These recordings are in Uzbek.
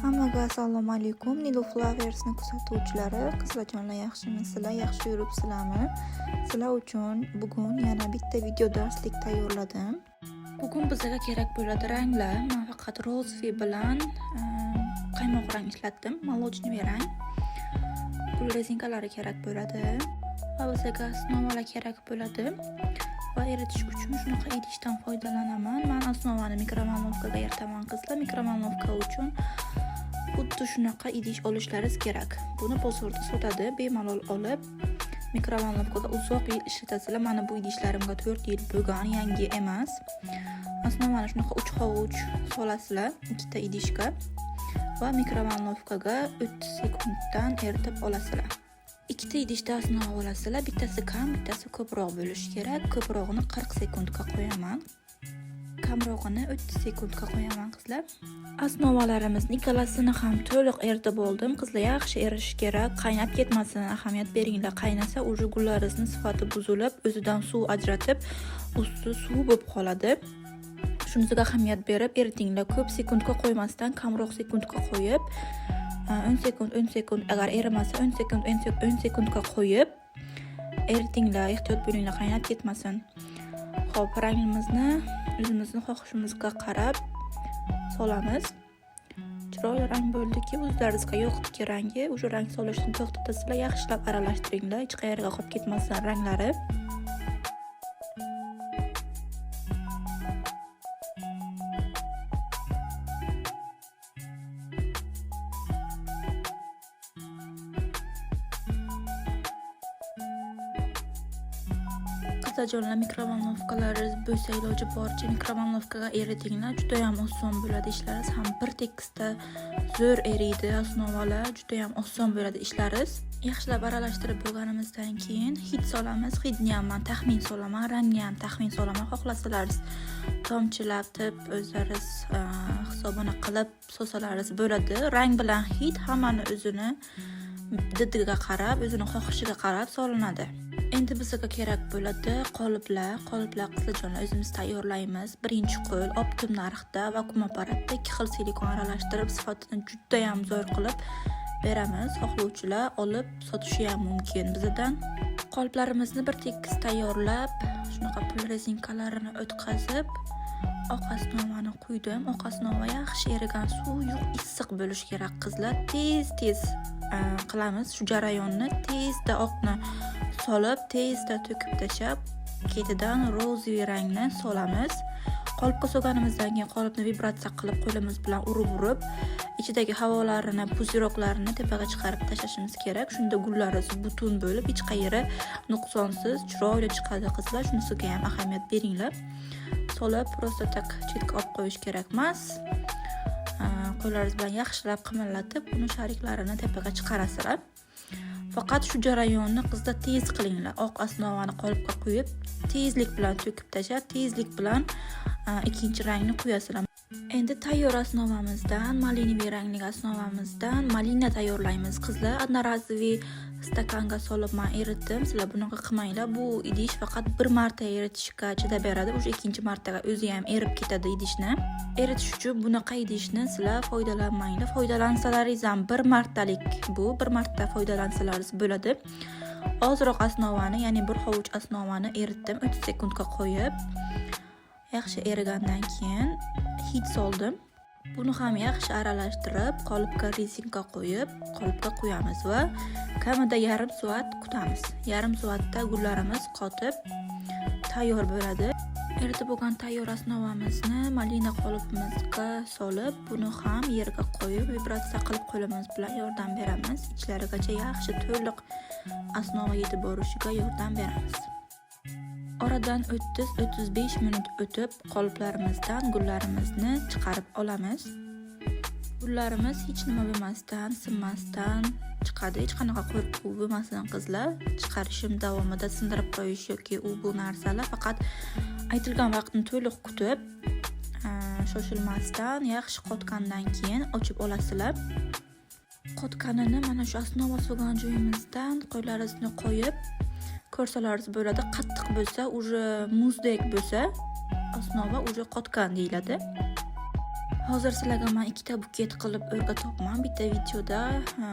Hammaga assalomu alaykum. Nilu Flowersni kuzatuvchilari, qizlarjonlar, yaxshimisizlar, yaxshi yuribsizlarmi? Sizlar uchun bugun yana bitta video darslik tayyorladim. Bugun bizga kerak bo'ladi ranglar. Men faqat розовый bilan qaymoq rang ishlatdim, молочный rang. Gul rezinkalari kerak bo'ladi va bizga основа lar kerak bo'ladi. Va eritish uchun shunaqa idishdan foydalanaman. Men основа ni микроволновка ga eritaman, qizlar. Микроволновка uchun xuddi shunaqa idish olishlaringiz kerak. Buni bozorda sotadi, bemalol olib микроволновка da uzoq yil ishlatasizlar. Mana bu idishlarimga 4 yil bo'lgan, yangi emas. Основа ni shunaqa 3 hovuch solasizlar ikkita idishga va микроволновка ga 30 sekunddan eritib olasizlar. Ikkita idishda основа olasizlar, bittasi kam, bittasi ko'proq bo'lishi kerak. Ko'prog'ini 40 sekundga qo'yaman. Kamrog'ini 30 sekundga qo'yaman, qizlar. Основа larimizni ikkalasini ham to'liq eritib oldim. Qizlar, yaxshi erishi kerak, qaynab ketmasin, ahamiyat beringlar. Qaynasa, уже gullaringizni sifati buzilib, o'zidan suv ajratib, usti suv bo'lib qoladi. Shunisiga ahamiyat berib eritinglar. Ko'p sekundga qo'ymasdan, kamroq sekundga qo'yib, 10 sekund, 10 sekund, agar erimasa 10 sekund, 10 sekundga qo'yib eritinglar, ehtiyot bo'linglar, qaynab ketmasin. Xo'p, rangimizni o'zimizni xohishimizga qarab solamiz. Chiroyli rang bo'ldiki, o'zlaringizga yoqdiki rangi, o'sha rang solishni to'xtatasizlar, yaxshilab aralashtiringlar, hech qayerga qolib ketmasin ranglari. Qizlarjonlar, микроволновка laringiz bo'lsa, iloji boricha микроволновка ga eritinglar. Juda ham oson bo'ladi ishlaringiz, ham bir tekisda zo'r eriydi основа lar, juda ham oson bo'ladi ishlaringiz. Yaxshilab aralashtirib bo'lganimizdan keyin hid solamiz. Hidni ham men taxmin solaman, rangni ham taxmin solaman. Xohlasalaringiz tomchilatib o'zlaringiz hisobini qilib solsalaringiz bo'ladi. Rang bilan hid hammani o'zini didiga qarab, o'zini xohishiga qarab solinadi. Endi bizga kerak bo'ladi qoliplar. Qoliplar, qizlarjonlar, o'zimiz tayyorlaymiz. Birinchi qo'l optim narxda vakuum apparatda 2 xil silikon aralashtirib, sifatini juda ham zo'r qilib beramiz. Xohlovchilar olib sotishi ham mumkin bizdan. Qoliplarimizni bir tekis tayyorlab, shunaqa pul rezinkalarini o'tkazib, oq основа ni quydim. Oq основа yaxshi erigan, suyuq issiq bo'lishi kerak, qizlar. Tez-tez qilamiz shu jarayonni. Tezda oqni solib, tezda to'kib tashlab, ketidan розовый rangni solamiz. Qolipga solganimizdan keyin qolipni vibratsiya qilib, qo'limiz bilan urib-urib, ichidagi havolarini, пузырёк larini tepaga chiqarib tashlashimiz kerak. Shunda gullarimiz butun bo'lib, hech qayeri nuqsonsiz chiroyli chiqadi, qizlar. Shunisiga ham ahamiyat beringlar. Solib, просто так chetga olib qo'yish kerak emas. Qo'llaringiz bilan yaxshilab qimirlatib, uni шарик larini tepaga chiqarasizlar. Faqat shu jarayonni, qizlar, tez qilinglar. Oq основа ni qolipga quyib, tezlik bilan to'kib tashlab, tezlik bilan ikkinchi rangni quyasizlar. Endi tayyor основа mizdan, малиновый rangli основа mizdan malina tayyorlaymiz, qizlar. Одноразовый stakanga solib men eritdim. Sizlar bunaqa qilmanglar. Bu idish faqat bir marta eritishga chidab beradi. O'sha ikkinchi martaga o'zi ham erib ketadi idishni. Eritish uchun bunaqa idishni sizlar foydalanmanglar. Foydalansalaringiz ham bir martalik bu, bir marta foydalansalaringiz bo'ladi. Ozroq основа ni, ya'ni bir hovuch основа ni eritdim, 30 sekundga qo'yib. Yaxshi erigandan keyin hid soldim. Buni ham yaxshi aralashtirib, qolipga rezinka qo'yib, qolipga qo'yamiz va kamida yarim soat kutamiz. Yarim soatda gullarimiz qotib tayyor bo'ladi. Eritib bo'lgan tayyor основа mizni malina qolipimizga solib, buni ham yerga qo'yib, vibratsiya qilib qo'limiz bilan yordam beramiz. Ichlarigacha yaxshi to'liq основа yetib borishiga yordam beramiz. Oradan 30-35 minut o'tib, qoliplarimizdan gullarimizni chiqarib olamiz. Gullarimiz hech nima bo'lmasdan, sinmasdan chiqadi. Hech qanaqa qo'rquv bo'lmasin, qizlar. Chiqarishim davomida sindirib qo'yish yoki u bu narsalar, faqat aytilgan vaqtni to'liq kutib, shoshilmasdan yaxshi qotgandan keyin ochib olasizlar. Qotganini mana shu основа solgan joyimizdan qo'llaringizni qo'yib ko'rsalaringiz bo'ladi. Qattiq bo'lsa, уже muzdek bo'lsa, основа уже qotgan deyiladi. Hozir sizlarga man ikkita buket qilib o'rgatyapman bitta videoda,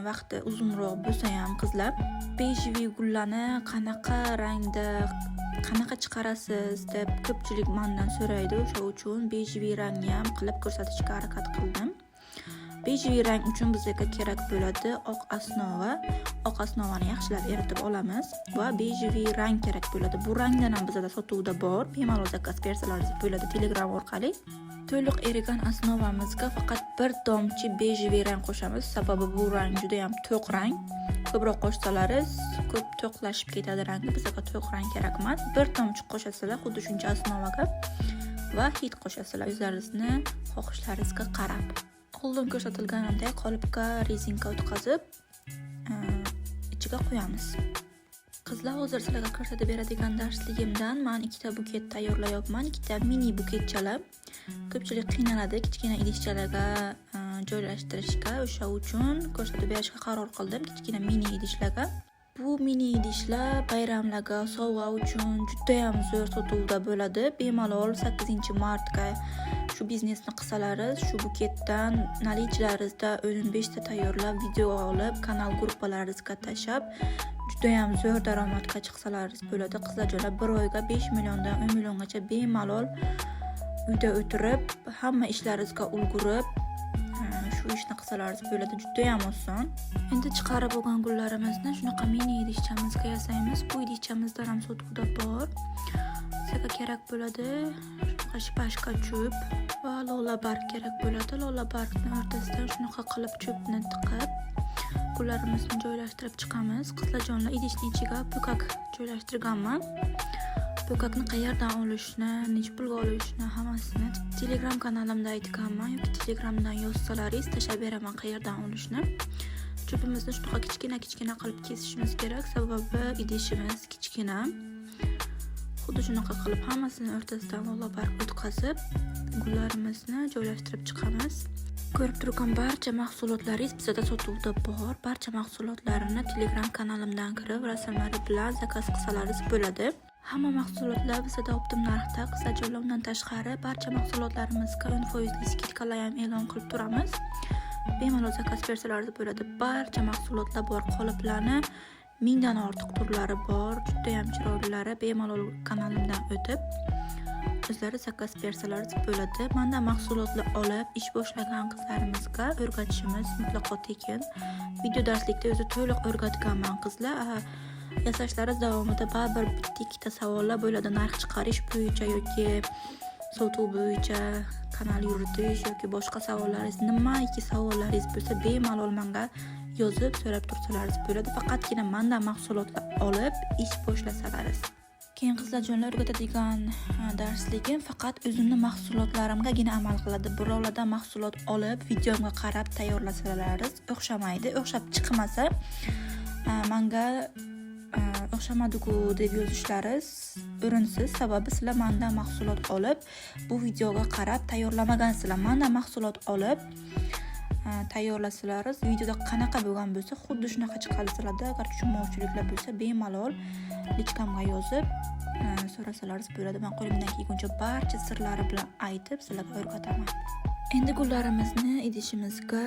vaqti uzunroq bo'lsa ham qizlar. Бежевый gullarni qanaqa rangda, qanaqa chiqarasiz deb ko'pchilik mandan so'raydi. O'sha uchun бежевый rangni ham qilib ko'rsatishga harakat qildim. Бежевый rang uchun bizga kerak bo'ladi oq основа. Oq основа ni yaxshilab eritib olamiz va бежевый rang kerak bo'ladi. Bu rangdan ham bizada sotuvda bor. Bemalol заказ bersalaringiz bo'ladi Telegram orqali. To'liq erigan основа mizga faqat bir tomchi бежевый rang qo'shamiz, sababi bu rang juda ham to'q rang. Ko'proq qo'shsalaringiz ko'p to'qlashib ketadi rangi. Bizga to'q rang kerak emas. Bir tomchi qo'shasizlar xuddi shuncha основа ga va hid qo'shasizlar o'zlaringizni xohishlaringizga qarab. Oldin ko'rsatilganimdek qolipga rezinka o'tkazib, ichiga qo'yamiz. Qizlar, hozir sizlarga ko'rsatib beradigan darsligimdan man ikkita buket tayyorlayapman, ikkita mini buketchalar. Ko'pchilik qiynaladi kichkina idishchalarga joylashtirishga, o'sha uchun ko'rsatib berishga qaror qildim kichkina mini idishlarga. Bu mini idishlar bayramlarga sovg'a uchun judayam zo'r sotuvda bo'ladi. Bemalol 8-martga shu biznesni qilsalaringiz, shu buketdan наличие laringizda 15 ta tayyorlab, videoga olib, kanal gruppalaringizga tashlab, judayam zo'r daromadga chiqsalaringiz bo'ladi. Qizlarjonlar, bir oyga 5 milliondan 10 milliongacha bemalol uyda o'tirib, hamma ishlaringizga ulgurib, shu ishni qilsalaringiz bo'ladi. Judayam oson. Endi chiqarib olgan gullarimizni shunaqa mini idishchamizga yasaymiz. Bu idishchamizdan ham sotuvda bor. Bizga kerak bo'ladi shunaqa шпажка cho'p va lola barg kerak bo'ladi. Lola bargni o'rtasidan shunaqa qilib cho'pni tiqib, gullarimizni joylashtirib chiqamiz. Qizlarjonlar, idishni ichiga po'kak joylashtirganman. Po'kakni qayerdan olishni, necha pulga olishni hammasini Telegram kanalimda aytganman yoki Telegramdan yozsalaringiz tashlab beraman qayerdan olishni. Cho'pimizni shunaqa kichkina kichkina qilib kesishimiz kerak, sababi idishimiz kichkina. Xuddi shunaqa qilib hammasini o'rtasidan lola barg o'tkazib, gullarimizni joylashtirib chiqamiz. Ko'rib turgan barcha mahsulotlaringiz bizada sotuvda bor. Barcha mahsulotlarini Telegram kanalimdan kirib, rasmlari bilan заказ qilsalaringiz bo'ladi. Hamma mahsulotlar bizada оптом narxda, qizlarjonlar. Undan tashqari barcha mahsulotlarimizga 10 foizli скидка lar ham e'lon qilib turamiz. Bemalol заказ bersalaringiz bo'ladi. Barcha mahsulotlar bor, qoliplarni mingdan ortiq turlari bor, judayam chiroylilari. Bemalol kanalimdan o'tib, o'zlari заказ bersalaringiz bo'ladi. Mandan mahsulotlar olib, ish boshlagan qizlarimizga o'rgatishimiz mutlaqo tekin. Video darslikda o'zi to'liq o'rgatganman, qizlar. Yasashlaringiz davomida baribir bitta ikkita savollar bo'ladi narx chiqarish bo'yicha yoki sotuv bo'yicha, kanal yuritish yoki boshqa savollaringiz, nimaiki savollaringiz bo'lsa, bemalol menga yozib so'rab tursalaringiz bo'ladi. Faqatgina mandan mahsulotlar olib ish boshlasalaringiz. Keyin, qizlarjonlar, o'rgatadigan darsligim faqat o'zimni mahsulotlarimgagina amal qiladi. Birovlardan mahsulot olib, videomga qarab tayyorlasalaringiz o'xshamaydi. O'xshab chiqmasa, manga o'xshamadi-ku deb yozishlaringiz o'rinsiz, sababi sizlar mandan mahsulot olib, bu videoga qarab tayyorlamagansizlar. Mandan mahsulot olib tayyorlasalaringiz, videoda qanaqa bo'lgan bo'lsa, xuddi shunaqa chiqadi sizlarda. Agar tushunmovchiliklar bo'lsa, bemalol личка mga yozib so'rasalaringiz bo'ladi. Man qo'limdan kelguncha barcha sirlari bilan aytib, sizlarga o'rgataman. Endi gullarimizni idishimizga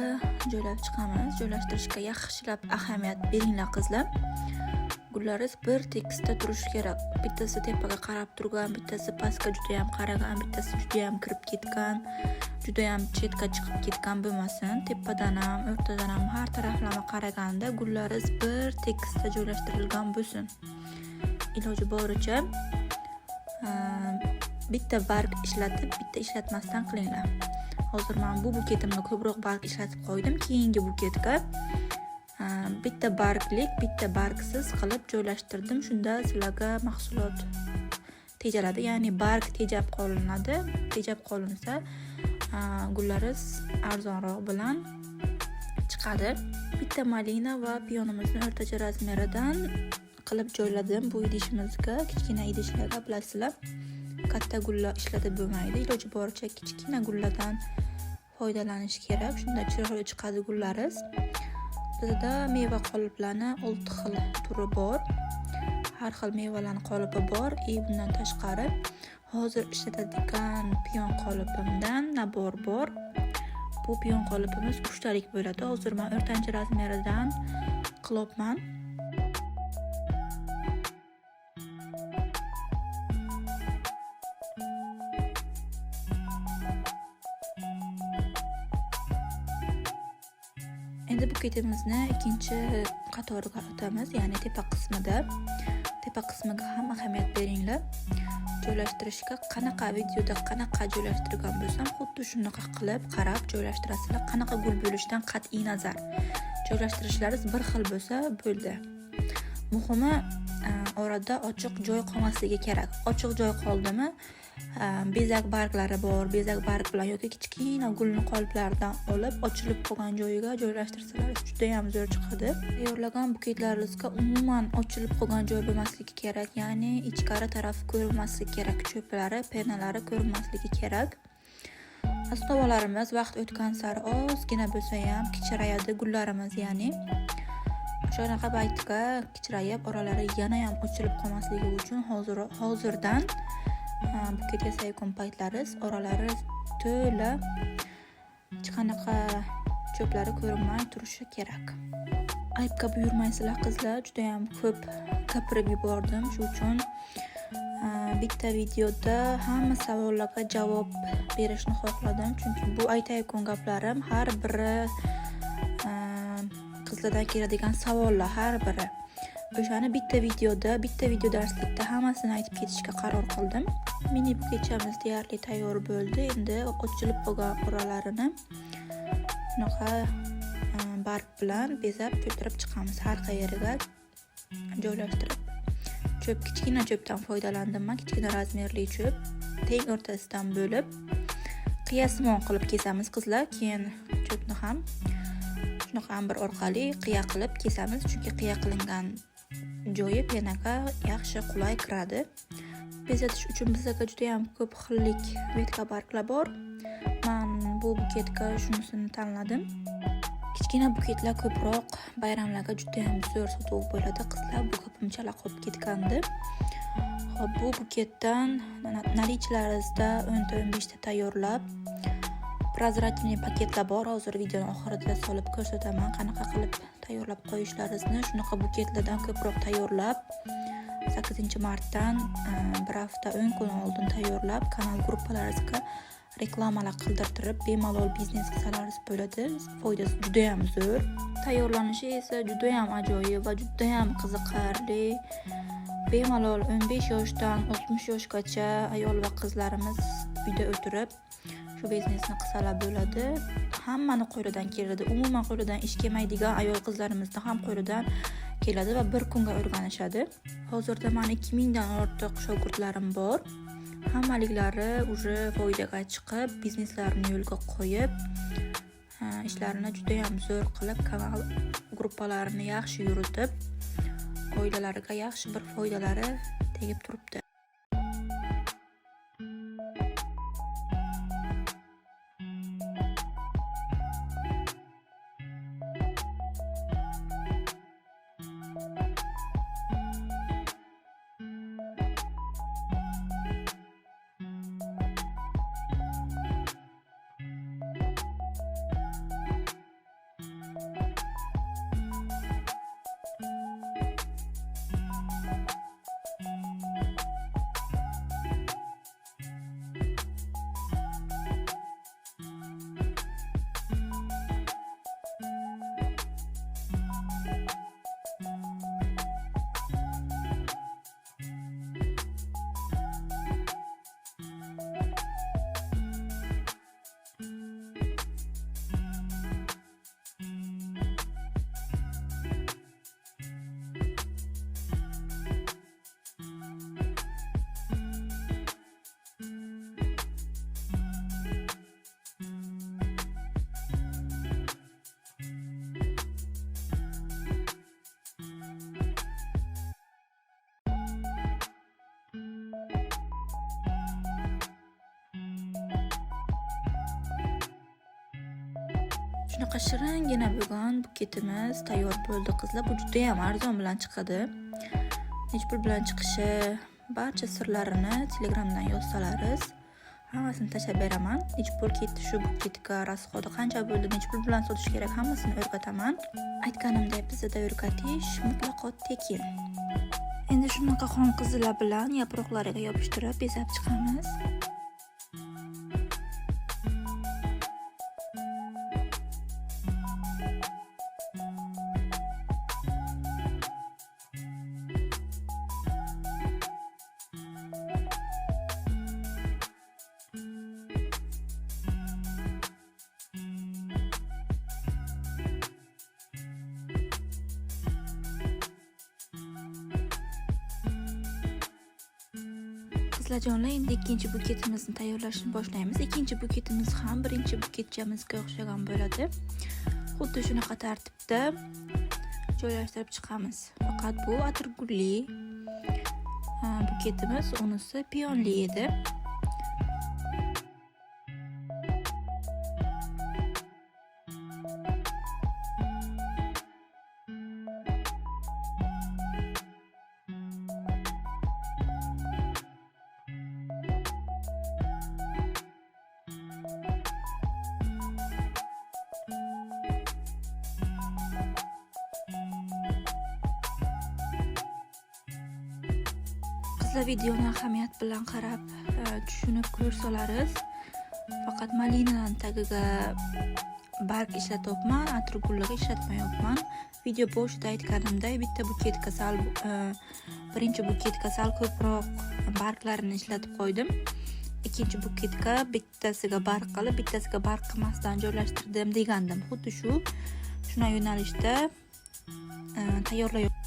joylab chiqamiz. Joylashtirishga yaxshilab ahamiyat beringlar, qizlar. Gullaringiz bir tekisda turishi kerak. Bittasi tepaga qarab turgan, bittasi pastga judayam qaragan, bittasi judayam kirib ketgan, judayam chetga chiqib ketgan bo'lmasin. Tepadan ham, o'rtadan ham, har taraflama qaraganda gullaringiz bir tekisda joylashtirilgan bo'lsin. Iloji boricha bitta barg ishlatib, bitta ishlatmasdan qilinglar. Hozir man bu buketimga ko'proq barg ishlatib qo'ydim. Keyingi buketga bitta barglik, bitta bargsiz qilib joylashtirdim. Shunda sizlarga mahsulot tejaladi, ya'ni barg tejab qolinadi. Tejab qolinsa, gullaringiz arzonroq bilan chiqadi. Bitta malina va piyonimizni o'rtacha razmeridan qilib joyladim bu idishimizga. Kichkina idishlarga, bilasizlar, katta gullar ishlatib bo'lmaydi. Iloji boricha kichkina gullardan foydalanish kerak, shunda chiroyli chiqadi gullaringiz. Bizda meva qoliplarni olti xil turi bor, har xil mevalarni qolipi bor. И bundan tashqari hozir ishlatadigan piyon qolipimdan набор bor. Bu piyon qolipimiz 3 talik bo'ladi. Hozir men o'rtancha razmeridan qilyapman. Endi buketimizni ikkinchi qatoriga o'tamiz, ya'ni tepa qismida. Tepa qismiga ham ahamiyat beringlar. Joylashtirishga qanaqa videoda qanaqa joylashtirgan bo'lsam, xuddi shunaqa qilib qarab joylashtirasizlar. Qanaqa gul bo'lishidan qat'iy nazar. Joylashtirishlaringiz bir xil bo'lsa bo'ldi. Muhimi, orada ochiq joy qolmasligi kerak. Ochiq joy qoldimi, bezak barglari bor, bezak barg bilan yoki kichkina gulni qoliplaridan olib, ochilib qolgan joyiga joylashtirsalar juda ham zo'r chiqadi. Tayyorlagan buketlaringizga umuman ochilib qolgan joy bo'lmasligi kerak, ya'ni ichkari taraf ko'rinmasligi kerak, cho'plari, penalari ko'rinmasligi kerak. Osnovalarimiz vaqt o'tgan sari ozgina bo'lsa ham kichrayadi gullarimiz, ya'ni shunaqa paytga kichrayib, oralari yana ham ochilib qolmasligi uchun hozirdan buket yasayotgan paytlaringiz oralari to'la hech qanaqa cho'plari ko'rinmay turishi kerak. Aybga buyurmaysizlar qizlar, juda ham ko'p gapirib yubordim. Shu uchun bitta videoda hamma savollarga javob berishni xohladim, chunki bu aytayotgan gaplarim har biri qizlardan keladigan savollar har biri. O'shani bitta videoda, bitta video darslikda hammasini aytib ketishga qaror qildim. Mini buketchamiz deyarli tayyor bo'ldi. Endi ochilib qolgan oralarini shunaqa barg bilan bezab to'ldirib chiqamiz. Har qayeriga joylashtirib. Cho'p, kichkina cho'pdan foydalandim men, kichkina razmerli cho'p. Teng o'rtasidan bo'lib, qiyasimon qilib kesamiz qizlar. Keyin cho'pni ham shunaqa bir orqali qiya qilib kesamiz, chunki qiya qilingan joyi penaga yaxshi qulay kiradi. Bezatish uchun bizga juda ham ko'p xillik vetka barglar bor. Men bu buketga shunisini tanladim. Kichkina buketlar ko'proq bayramlarga juda ham zo'r sotuv bo'ladi qizlar. Bu gapim chala qolib ketgandi. Xo'p, bu buketdan nalichilaringizda 10-15 ta tayyorlab, prozrachniy paketlar bor. Hozir videoni oxirida solib ko'rsataman qanaqa qilib tayyorlab qo'yishlaringizni. Shunaqa buketlardan ko'proq tayyorlab, 8-martdan bir hafta 10 kun oldin tayyorlab, kanal gruppalaringizga reklamalar qildirtirib, bemalol biznes qilsalaringiz bo'ladi. Foydasi juda ham zo'r. Tayyorlanishi esa juda ham ajoyib va juda ham qiziqarli. Bemalol 15 yoshdan 60 yoshgacha ayol va qizlarimiz uyda o'tirib shu biznesni qilsalar bo'ladi. Hammani qo'lidan keladi. Umuman qo'lidan ish kelmaydigan ayol qizlarimizni ham qo'lidan keladi va bir kunga o'rganishadi. Hozirda meni 2000 dan ortiq shogirdlarim bor. Hammaliklari уже foydaga chiqib, bizneslarini yo'lga qo'yib, ishlarini juda ham zo'r qilib, kanal gruppalarini yaxshi yuritib, oilalariga yaxshi bir foydalari tegib turibdi. Shunaqa shiringina bo'lgan buketimiz tayyor bo'ldi qizlar. Bu juda ham arzon bilan chiqadi. Nech pul bilan chiqishi barcha sirlarini Telegramdan yozsalaringiz Hammasini tashlab beraman. Necha pul ketdi shu buketga, расходi qancha bo'ldi, necha pul bilan sotish kerak, hammasini o'rgataman. Aytganimdek, bizda o'rgatish mutlaqo tekin. Endi shunaqa xom qizillar bilan yaproqlariga yopishtirib bezab chiqamiz. Qizlarjonlar, endi ikkinchi buketimizni tayyorlashni boshlaymiz. Ikkinchi buketimiz ham birinchi buketchamizga o'xshagan bo'ladi. Xuddi shunaqa tartibda joylashtirib chiqamiz. Faqat bu atirgulli buketimiz, unisi piyonli edi. Qizlar, videoni ahamiyat bilan qarab, tushunib ko'rsalaringiz, faqat malinaning tagiga barg ishlatyapman, atirgullarga ishlatmayapman. Video boshida aytganimday, bitta buketga sal, birinchi buketga sal ko'proq barglarini ishlatib qo'ydim. Ikkinchi buketga bittasiga barg qilib, bittasiga barg qilmasdan joylashtirdim degandim. Xuddi shuna yo'nalishda tayyorlayapman.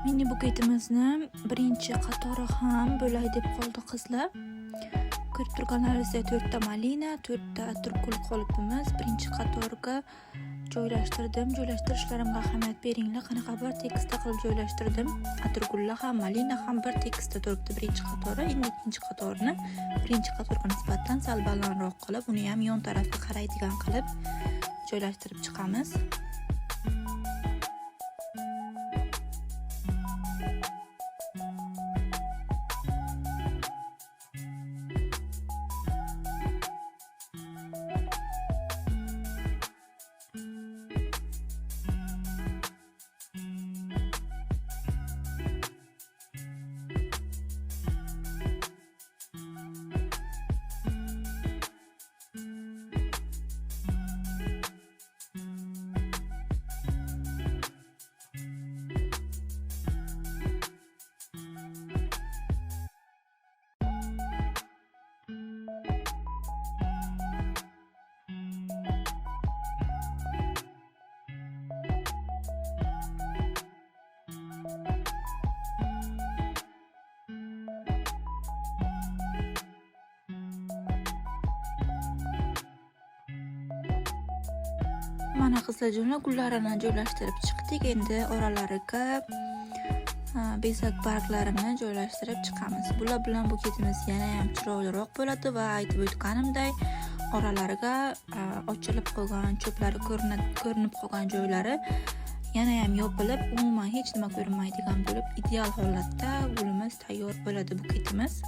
Mini buketimizni birinchi qatori ham bo'lay deb qoldi qizlar. Ko'rib turganlaringizdek 4 ta malina, 4 ta atirgul qolipimiz birinchi qatorga joylashtirdim. Joylashtirishlarimga ahamiyat beringlar. Qanaqa bir tekisda qilib joylashtirdim. Atirgullar ham, malina ham bir tekisda turibdi birinchi qatori. Endi ikkinchi qatorni birinchi qatorga nisbatan sal balandroq qilib, uni ham yon tarafga qaraydigan qilib joylashtirib chiqamiz. Mana qizlarjonlar, gullarini joylashtirib chiqdik. Endi oralariga Bezak barglarini joylashtirib chiqamiz. Bular bilan buketimiz yana ham chiroyliroq bo'ladi va aytib o'tganimday oralariga ochilib qolgan cho'plari ko'rinib qolgan joylari yana ham yopilib, umuman hech nima ko'rinmaydigan bo'lib, ideal holatda gulimiz tayyor bo'ladi, buketimiz.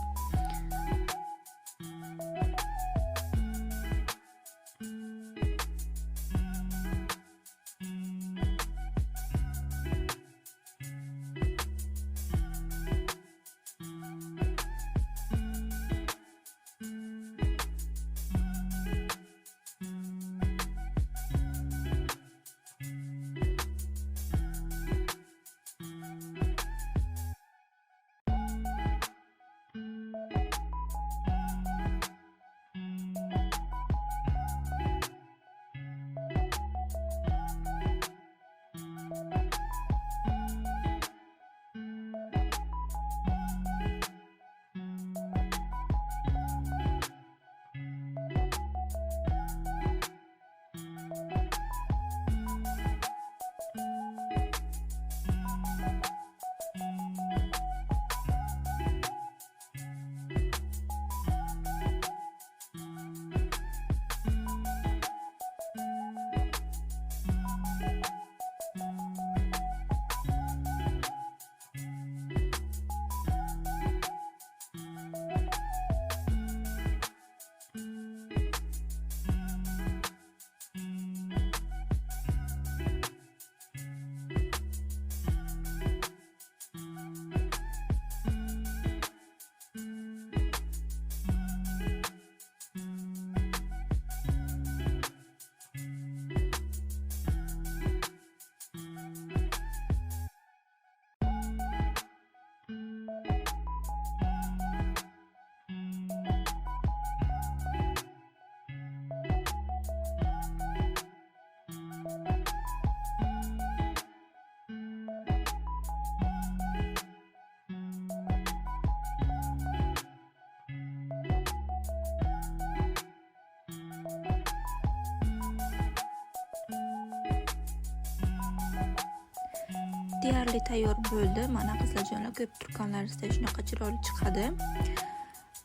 Deyarli tayyor bo'ldi. Mana qizlarjonlar, ko'p turganlaringizda shunaqa chiroyli chiqadi.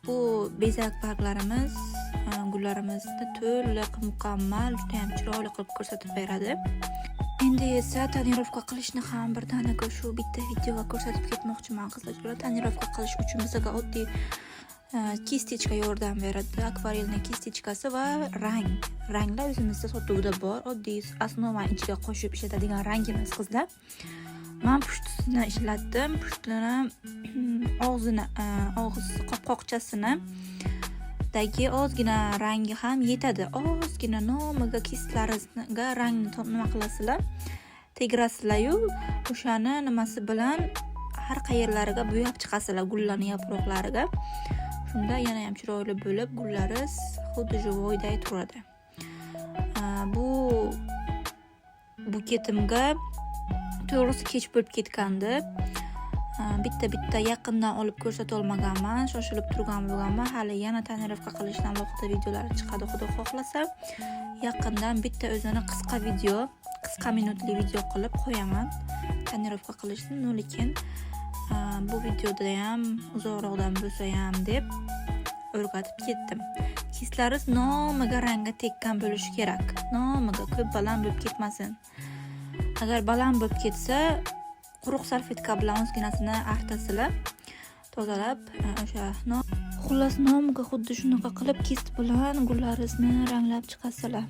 Bu bezak barglarimiz gullarimizni to'liq, mukammal, juda ham chiroyli qilib ko'rsatib beradi. Endi esa tonirovka qilishni ham birdaniga shu bitta videoga ko'rsatib ketmoqchiman qizlarjonlar. Tonirovka qilish uchun bizga oddiy kistechka yordam beradi. Akvarelning kistechkasi va rang. Ranglar o'zimizda sotuvda bor. Oddiy osnova ichiga qo'shib ishlatadigan rangimiz qizlar. Men pushtisini ishlatdim. Pushtini og'zini, og'iz qopqoqchasini dagi ozgina rangi ham yetadi. Ozgina nomiga kistlaringizga rangni nima qilasizlar? Tegrasizlar-yu, o'shani nimasi bilan har qayerlariga bo'yab chiqasizlar, gullarning yaproqlariga. Shunda yana ham chiroyli bo'lib, gullaringiz xuddi живойday turadi. Bu buketimga to'g'risi kech bo'lib ketgandi. Bitta-bitta yaqindan olib ko'rsata olmaganman, shoshilib turgan bo'lganman. Hali yana tonirovka qilishdan alohida videolar chiqadi, xudo xohlasa. Yaqindan bitta o'zini qisqa video, qisqa minutli video qilib qo'yaman tonirovka qilishni, lekin bu videoda ham uzoqroqdan bo'lsa ham deb o'rgatib ketdim. Kistlaringiz nomiga rangga tekkan bo'lishi kerak. Nomiga ko'p baland bo'lib ketmasin. Agar baland bo'lib ketsa, quruq salfetka bilan ozginasini artasizlar, tozalab, o'sha xullas nomiga xuddi shunaqa qilib kist bilan gullaringizni ranglab chiqasizlar.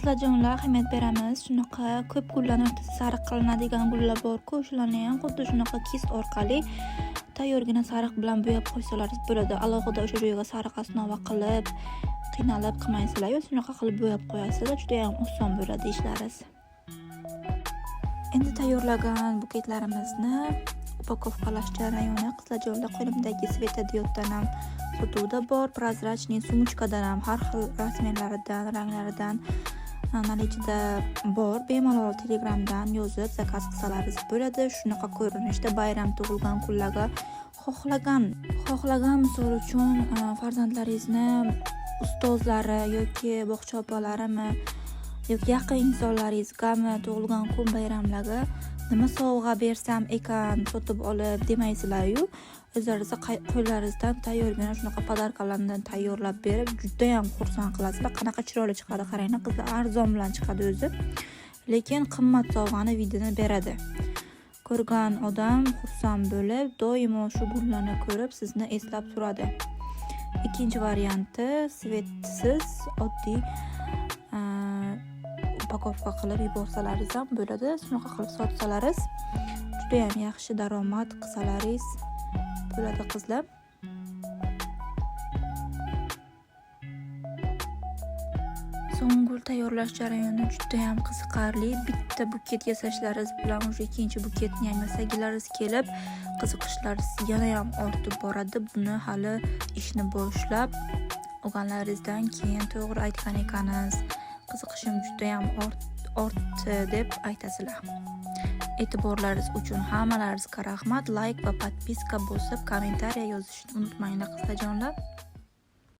Qizlarjonlar, ahamiyat beramiz. Shunaqa ko'p gullarning o'rtasida sariq qilinadigan gullar bor-ku, shularni ham xuddi shunaqa kist orqali tayyorgina sariq bilan bo'yab qo'ysalaringiz bo'ladi. Alohida o'sha joyga sariq osnova qilib, qiynalib qilmaysizlar, yo shunaqa qilib bo'yab qo'yasizlar, juda ham oson bo'ladi ishlaringiz. Endi tayyorlagan buketlarimizni upakovkalash jarayoni qizlarjonlar, qo'limdagi svetodioddan ham Sotuvda bor. Прозрачный сумочка dan ham har xil размер laridan, ranglaridan наличие da bor. Bemalol Telegramdan yozib заказ qilsalaringiz bo'ladi. Shunaqa ko'rinishda bayram, tug'ilgan kunlarga xohlagan misol uchun farzandlaringizni ustozlari yoki bog'cha opalarimi yoki yaqin insonlaringizgami tug'ilgan kun bayramlarga nima sovg'a bersam ekan sotib olib demaysizlar-yu, o'zlaringizni qo'llaringizdan tayyorgina shunaqa подарка larni tayyorlab berib judayam xursand qilasizlar. Qanaqa chiroyli chiqadi, qaranglar qizlar, arzon bilan chiqadi o'zi, lekin qimmat sovg'ani вид ini beradi. Ko'rgan odam xursand bo'lib, doimo shu gullarni ko'rib sizni eslab turadi. Ikkinchi varianti свет siz oddiy упаковка qilib yuborsalaringiz ham bo'ladi. Shunaqa qilib sotsalaringiz judayam yaxshi daromad qilsalaringiz bo'ladi qizlar. So'ng gul tayyorlash jarayoni judayam qiziqarli. Bitta buket yasashlaringiz bilan уже ikkinchi buketni ham yasagilaringiz kelib, qiziqishlaringiz yana ham ortib boradi. Buni hali ishni boshlab olganlaringizdan keyin to'g'ri aytgan ekansiz, qiziqishim judayam ortdi deb aytasizlar. E'tiborlaringiz uchun hammalaringizga rahmat. Like va подписка bosib, kommentariya yozishni unutmanglar qizlarjonlar.